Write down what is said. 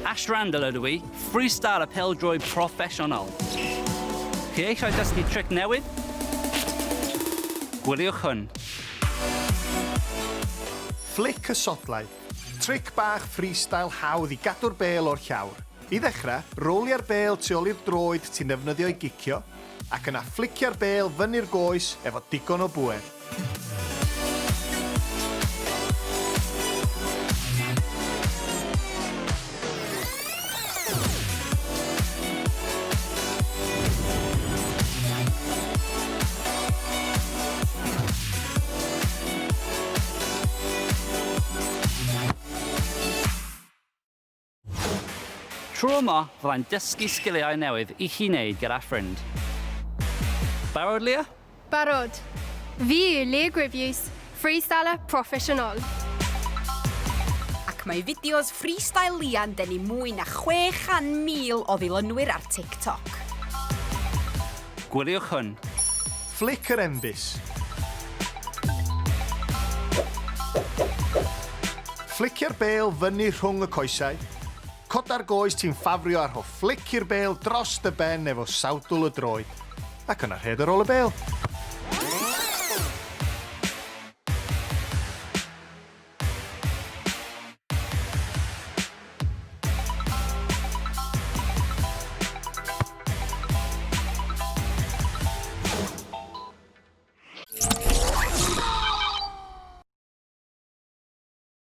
Ash Randall ydw i, freestyler pêl-droed proffesiynol. Chi eisiau dysgu tric newydd? Gwyliwch hwn. Fflic y sodlau. Tric bach freestyle hawdd i gadw'r bêl o'r llawr. I ddechrau, rowlia'r bêl tu ôl i'r droed ti'n ddefnyddio i gicio, ac yna fflicia'r bêl fyny'r goes efo digon o bŵer. Tro yma, fyddai'n dysgu sgiliau newydd i chi wneud gyda ffrind. Barod, Leah? Barod. Fi yw Leah Gwibbiws, freestyler proffesiynol. Ac mae fideos freestyle Leah'n denu mwy na 600,000 o ddilynwyr ar TikTok. Gwyliwch hwn. Fflic yr enfys. Fflicio'r bêl fyny rhwng y coesau. Coda'r goes ti'n ffafrio a rho fflic i'r bêl dros dy ben efo sawdl y droed. Ac yna rhed ar ôl y bêl.